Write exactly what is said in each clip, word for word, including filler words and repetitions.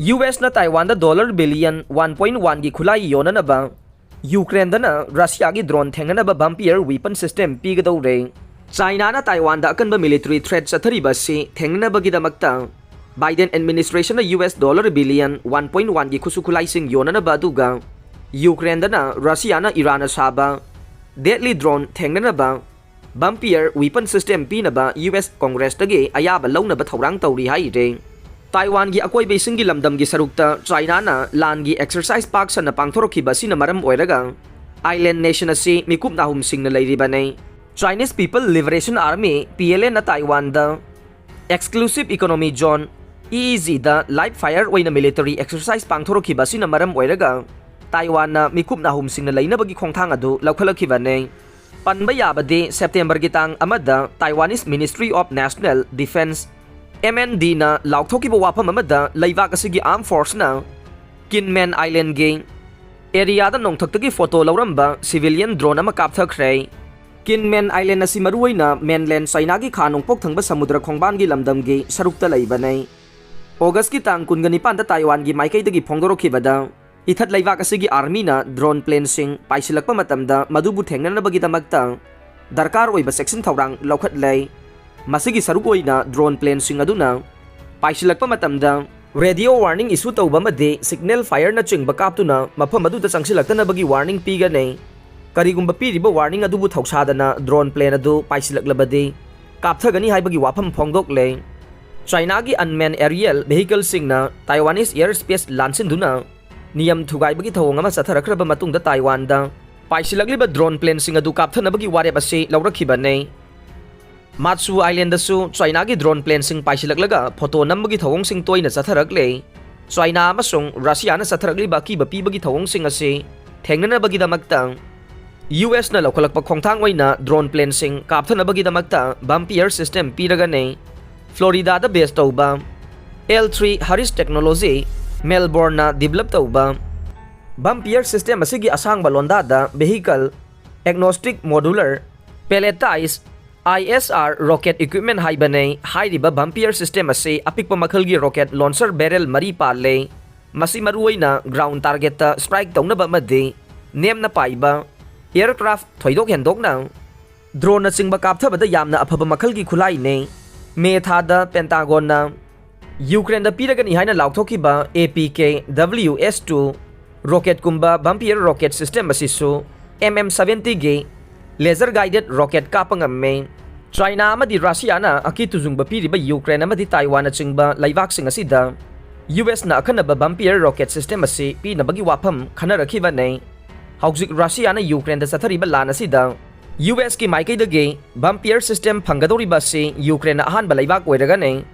U ꯑꯦꯁꯅ ꯇꯥꯏꯋꯥꯟꯗ dollar billion one point ꯋꯥꯟꯒꯤ ꯈꯨꯠꯂꯥꯏ ꯌꯣꯟꯅꯅꯕ ꯌꯨꯀ꯭ꯔꯦꯟꯗꯅ ꯔꯁꯤꯌꯥꯒꯤ ꯗ꯭ꯔꯣꯟ ꯊꯦꯡꯅꯅꯕ ꯕꯝꯄꯤꯌꯔ ꯋꯤꯄꯟ ꯁꯤꯁꯇꯦꯝ ꯄꯤꯒꯗꯧꯔꯦ꯫ ꯆꯥꯏꯅꯥꯅ ꯇꯥꯏꯋꯥꯟꯗ ꯑꯀꯟꯕ ꯃꯤꯂꯤꯇꯔꯤ ꯊ꯭ꯔꯦꯠ ꯆꯠꯊꯔꯤꯕ ꯑꯁꯤ ꯊꯦꯡꯅꯅꯕꯒꯤꯗꯃꯛꯇ ꯕꯥꯏꯗꯦꯟ ꯑꯦꯗꯃꯤꯅꯤꯁꯇ꯭ꯔꯦꯁꯟꯅ U S dollar billion one point ꯋꯥꯟꯒꯤ ꯈꯨꯠꯁꯨ ꯈꯨꯠꯂꯥꯏꯁꯤꯡ ꯌꯣꯟꯅꯅꯕ, ꯑꯗꯨꯒ ꯌꯨꯀ꯭ꯔꯦꯟꯗꯅ ꯔꯁꯤꯌꯥꯅ ꯏꯔꯥꯟꯅ ꯁꯥꯕ ꯗꯦꯠꯂꯤ ꯗ꯭ꯔꯣꯟ ꯊꯦꯡꯅꯅꯕ ꯕꯝꯄꯤꯌꯔ ꯋꯤꯄꯟ ꯁꯤꯁꯇꯦꯝ ꯄꯤꯅꯕ ꯌꯨ ꯑꯦꯁ ꯀꯣꯡꯒ꯭ꯔꯦꯁꯇꯒꯤ ꯑꯌꯥꯕ ꯂꯧꯅꯕ ꯊꯧꯔꯥꯡ ꯇꯧꯔꯤ ꯍꯥꯏꯔꯦ꯫ ꯇꯥꯏꯋꯥꯟꯒꯤ ꯑꯀꯣꯏꯕ ꯏꯁꯤꯡꯒꯤ ꯂꯝꯗꯝꯒꯤ ꯁꯔꯨꯛꯇ ꯆꯥꯏꯅꯥꯅ ꯂꯥꯟꯒꯤ ꯑꯦꯛꯁꯔꯁꯥꯏꯁ ꯄꯥꯛ ꯁꯟꯅ ꯄꯥꯡꯊꯣꯔꯛꯈꯤꯕ ꯑꯁꯤꯅ ꯃꯔꯝ ꯑꯣꯏꯔꯒ ꯑꯥꯏꯂꯦꯟ ꯅꯦꯁꯟ ꯑꯁꯤ ꯃꯤꯀꯨꯞ ꯅꯥꯍꯨꯝꯁꯤꯡꯅ ꯂꯩꯔꯤꯕꯅꯤ꯫ Chinese People Liberation Army, P L A, ꯅ ꯇꯥꯏꯋꯥꯟꯗ exclusive economy zone, E E ꯖꯤꯗ, ꯂꯥꯏꯚ ꯐꯥꯌꯔ ꯑꯣꯏꯅ ꯃꯤꯂꯤꯇꯔꯤ ꯑꯦꯛꯁꯔꯁꯥꯏꯁ ꯄꯥꯡꯊꯣꯔꯛꯈꯤꯕ ꯑꯁꯤꯅ ꯃꯔꯝ ꯑꯣꯏꯔꯒ ꯇꯥꯏꯋꯥꯟꯅ ꯃꯤꯀꯨꯞ ꯅꯥꯍꯨꯝꯁꯤꯡꯅ ꯂꯩꯅꯕꯒꯤ ꯈꯣꯡꯊꯥꯡ ꯑꯗꯨ ꯂꯧꯈꯠꯂꯛꯈꯤꯕꯅꯤ꯫ ꯄꯟꯕ ꯌꯥꯕꯗꯤ, ꯁꯦꯞꯇꯦꯝꯕꯔꯒꯤ ꯇꯥꯡ ꯑꯃꯗ Taiwanese Ministry of National Defense, M N D, ꯅ ꯂꯥꯎꯊꯣꯛꯈꯤꯕ ꯋꯥꯐꯝ ꯑꯃꯗ ꯂꯩꯕꯥꯛ ꯑꯁꯤꯒꯤ ꯑꯥꯔꯝ ꯐꯣꯔꯁꯅ ꯀꯤꯟꯃꯦꯟ ꯑꯥꯏꯂꯦꯟꯒꯤ ꯑꯦꯔꯤꯌꯥꯗ ꯅꯣꯡꯊꯛꯇꯒꯤ ꯐꯣꯇꯣ ꯂꯧꯔꯝꯕ ꯁꯤꯚꯤꯂꯤꯌꯟ ꯗ꯭ꯔꯣꯟ ꯑꯃ ꯀꯥꯞꯊꯈ꯭ꯔꯦ꯫ ꯀꯤꯟꯃꯦꯟ ꯑꯥꯏꯂꯦꯟ ꯑꯁꯤ ꯃꯔꯨꯑꯣꯏꯅ ꯃꯦꯟꯂꯦꯟ ꯆꯥꯏꯅꯥꯒꯤ ꯈꯥ ꯅꯣꯡꯄꯣꯛ ꯊꯪꯕ ꯁꯃꯨꯗ꯭ꯔ ꯈꯣꯡꯕꯥꯟꯒꯤ ꯂꯝꯗꯝꯒꯤ ꯁꯔꯨꯛꯇ ꯂꯩꯕꯅꯤ꯫ ꯑꯣꯒꯁꯀꯤ ꯇꯥꯡ ꯀꯨꯟꯒ ꯅꯤꯄꯥꯟꯗ ꯇꯥꯏꯋꯥꯟꯒꯤ ꯃꯥꯏꯀꯩꯗꯒꯤ ꯐꯣꯡꯗꯣꯔꯛꯈꯤꯕꯗ, ꯏꯊꯠ ꯂꯩꯕꯥꯛ ꯑꯁꯤꯒꯤ ꯑꯥꯔꯃꯤꯅ ꯗ꯭ꯔꯣꯟ ꯄ꯭ꯂꯦꯟꯁꯤꯡ ꯄꯥꯏꯁꯤꯜꯂꯛꯄ ꯃꯇꯝꯗ ꯃꯗꯨꯕꯨ ꯊꯦꯡꯅꯅꯕꯒꯤꯗꯃꯛꯇ ꯗꯔꯀꯥꯔ ꯑꯣꯏꯕ ꯆꯦꯛꯁꯤꯟ ꯊꯧꯔꯥꯡ ꯂꯧꯈꯠꯂꯦ꯫ ꯃꯁꯤꯒꯤ ꯁꯔꯨꯛ ꯑꯣꯏꯅ ꯗ꯭ꯔꯣꯟ ꯄ꯭ꯂꯦꯟꯁꯤꯡ ꯑꯗꯨꯅ ꯄꯥꯏꯁꯤꯜꯂꯛꯄ ꯃꯇꯝꯗ ꯔꯦꯗꯤꯑꯣ ꯋꯥꯔꯅꯤꯡ ꯏꯁꯨ ꯇꯧꯕ ꯑꯃꯗꯤ ꯁꯤꯒꯅꯦꯜ ꯐꯥꯌꯔꯅꯆꯤꯡꯕ ꯀꯥꯞꯇꯨꯅ ꯃꯐꯝ ꯑꯗꯨꯗ ꯆꯪꯁꯤꯜꯂꯛꯇꯅꯕꯒꯤ ꯋꯥꯔꯅꯤꯡ ꯄꯤꯒꯅꯤ꯫ ꯀꯔꯤꯒꯨꯝꯕ ꯄꯤꯔꯤꯕ ꯋꯥꯔꯅꯤꯡ ꯑꯗꯨꯕꯨ ꯊꯧꯁꯥꯗꯅ ꯗ꯭ꯔꯣꯟ ꯄ꯭ꯂꯦꯟ ꯑꯗꯨ ꯄꯥꯏꯁꯤꯜꯂꯛꯂꯕꯗꯤ, ꯀꯥꯞꯊꯒꯅꯤ ꯍꯥꯏꯕꯒꯤ ꯋꯥꯐꯝ ꯐꯣꯡꯗꯣꯛꯂꯦ꯫ ꯆꯥꯏꯅꯥꯒꯤ ꯑꯟꯃꯦꯟ ꯑꯦꯔꯤꯌꯦꯜ ꯚꯦꯍꯤꯀꯜꯁꯤꯡꯅ ꯇꯥꯏꯋꯥꯅꯤꯁ ꯑꯦꯌꯔ ꯁ꯭ꯄꯦꯁ ꯂꯥꯟꯁꯤꯟꯗꯨꯅ ꯅꯤꯌꯝ ꯊꯨꯒꯥꯏꯕꯒꯤ ꯊꯧꯑꯣꯡ ꯑꯃ ꯆꯠꯊꯔꯛꯈ꯭ꯔꯕ ꯃꯇꯨꯡꯗ, ꯇꯥꯏꯋꯥꯟꯗ ꯄꯥꯏꯁꯤꯜꯂꯛꯂꯤꯕ ꯗ꯭ꯔꯣꯟ ꯄ꯭ꯂꯦꯟꯁꯤꯡ ꯑꯗꯨ ꯀꯥꯞꯊꯅꯕꯒꯤ ꯋꯥꯔꯦꯞ ꯑꯁꯤ ꯂꯧꯔꯛꯈꯤꯕꯅꯤ꯫ ꯃꯥꯠꯁꯨ ꯑꯥꯏꯂꯦꯟꯗꯁꯨ ꯆꯥꯏꯅꯥꯒꯤ ꯗ꯭ꯔꯣꯟ ꯄ꯭ꯂꯦꯟꯁꯤꯡ ꯄꯥꯏꯁꯤꯜꯂꯛꯂꯒ ꯐꯣꯇꯣ ꯅꯝꯕꯒꯤ ꯊꯧꯑꯣꯡꯁꯤꯡ ꯇꯣꯏꯅ ꯆꯠꯊꯔꯛꯂꯦ꯫ ꯆꯥꯏꯅꯥ ꯑꯃꯁꯨꯡ ꯔꯁꯤꯌꯥꯅ ꯆꯠꯊꯔꯛꯂꯤꯕ ꯑꯀꯤꯕ ꯄꯤꯕꯒꯤ ꯊꯧꯑꯣꯡꯁꯤꯡ ꯑꯁꯤ ꯊꯦꯡꯅꯅꯕꯒꯤꯗꯃꯛꯇ, ꯌꯨ ꯑꯦꯁꯅ ꯂꯧꯈꯠꯂꯛꯄ ꯈꯣꯡꯊꯥꯡ ꯑꯣꯏꯅ ꯗ꯭ꯔꯣꯟ ꯄ꯭ꯂꯦꯟꯁꯤꯡ ꯀꯥꯞꯊꯅꯕꯒꯤꯗꯃꯛꯇ ꯕꯝꯄꯤꯌꯔ ꯁꯤꯁꯇꯦꯝ ꯄꯤꯔꯒꯅꯤ꯫ ꯐ꯭ꯂꯣꯔꯤꯗꯥꯗ ꯕꯦꯁ ꯇꯧꯕ ꯑꯦꯜ ꯊ꯭ꯔꯤ ꯍꯔꯤꯁ ꯇꯦꯛꯅꯣꯂꯣꯖꯤ, ꯃꯦꯜꯕꯣꯔꯟꯅ ꯗꯤꯕꯂꯞ ꯇꯧꯕ ꯕꯝꯄꯤꯌꯔ ꯁꯤꯁꯇꯦꯝ ꯑꯁꯤꯒꯤ ꯑꯁꯥꯡꯕ ꯂꯣꯟꯗꯥꯗ vehicle agnostic, modular, palletized, I S R rocket equipment ꯍꯥꯏꯕꯅꯦ꯫ ꯍꯥꯏꯔꯤꯕ bump air system ꯑꯁꯤ ꯑꯄꯤꯛꯄ ꯃꯈꯜꯒꯤ rocket launcher barrel ꯃꯔꯤ ꯄꯥꯜꯂꯦ꯫ ꯃꯁꯤ ꯃꯔꯨꯑꯣꯏꯅ ground target ꯇ strike ꯇꯧꯅꯕ ꯑꯃꯗꯤ ꯅꯦꯝꯅ ꯄꯥꯏꯕ aircraft, ꯊꯣꯏꯗꯣꯛ ꯍꯦꯟꯗꯣꯛꯅ drone ꯅꯆꯤꯡꯕ ꯀꯥꯞꯊꯕꯗ ꯌꯥꯝꯅ ꯑꯐꯕ ꯃꯈꯜꯒꯤ ꯈꯨꯠꯂꯥꯏꯅꯦ꯫ ꯃꯦ ꯊꯥꯗ Pentagon ꯅ ꯌꯨꯀ꯭ꯔꯦꯟꯗ ꯄꯤꯔꯒꯅꯤ ꯍꯥꯏꯅ ꯂꯥꯎꯊꯣꯛꯈꯤꯕ A P K W S two rocket ꯀꯨꯝꯕ bump air rocket system ꯑꯁꯤꯁꯨ M M seventy ꯒꯤ laser guided rocket ꯀꯥꯞꯄ ꯉꯝꯃꯦ꯫ ꯆꯥꯏꯅꯥ ꯑꯃꯗꯤ ꯔꯁꯤꯌꯥꯅ ꯑꯀꯤ ꯇꯨꯖꯨꯡꯕ ꯄꯤꯔꯤꯕ ꯌꯨꯀ꯭ꯔꯦꯟ ꯑꯃꯗꯤ ꯇꯥꯏꯋꯥꯟꯅꯆꯤꯡꯕ ꯂꯩꯕꯥꯛꯁꯤꯡ ꯑꯁꯤꯗ U S ꯅ ꯑꯈꯟꯅꯕ bump air rocket system ꯑꯁꯤ ꯄꯤꯅꯕꯒꯤ ꯋꯥꯐꯝ ꯈꯟꯅꯔꯛꯈꯤꯕꯅꯤ꯫ ꯍꯧꯖꯤꯛ ꯔꯁꯤꯌꯥꯅ ꯌꯨꯀ꯭ꯔꯦꯟꯗ ꯆꯠꯊꯔꯤꯕ ꯂꯥꯟ ꯑꯁꯤꯗ U S ꯀꯤ ꯃꯥꯏꯀꯩꯗꯒꯤ bump air system ꯐꯪꯒꯗꯧꯔꯤꯕ ꯑꯁꯤ ꯌꯨꯀ꯭ꯔꯦꯟꯅ ꯑꯍꯥꯟꯕ ꯂꯩꯕꯥꯛ ꯑꯣꯏꯔꯒꯅꯤ꯫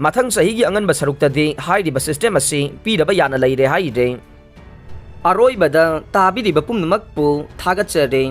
ꯃꯊꯪ ꯆꯍꯤꯒꯤ ꯑꯉꯟꯕ ꯁꯔꯨꯛꯇꯗꯤ ꯍꯥꯏꯔꯤꯕ system ꯑꯁꯤ ꯄꯤꯔꯕ ꯌꯥꯅ ꯂꯩꯔꯦ ꯍꯥꯏꯔꯦ꯫ ꯑꯔꯣꯏꯕꯗ ꯇꯥꯕꯤꯔꯤꯕ ꯄꯨꯝꯅꯃꯛꯄꯨ ꯊꯥꯒꯠꯆꯔꯤ꯫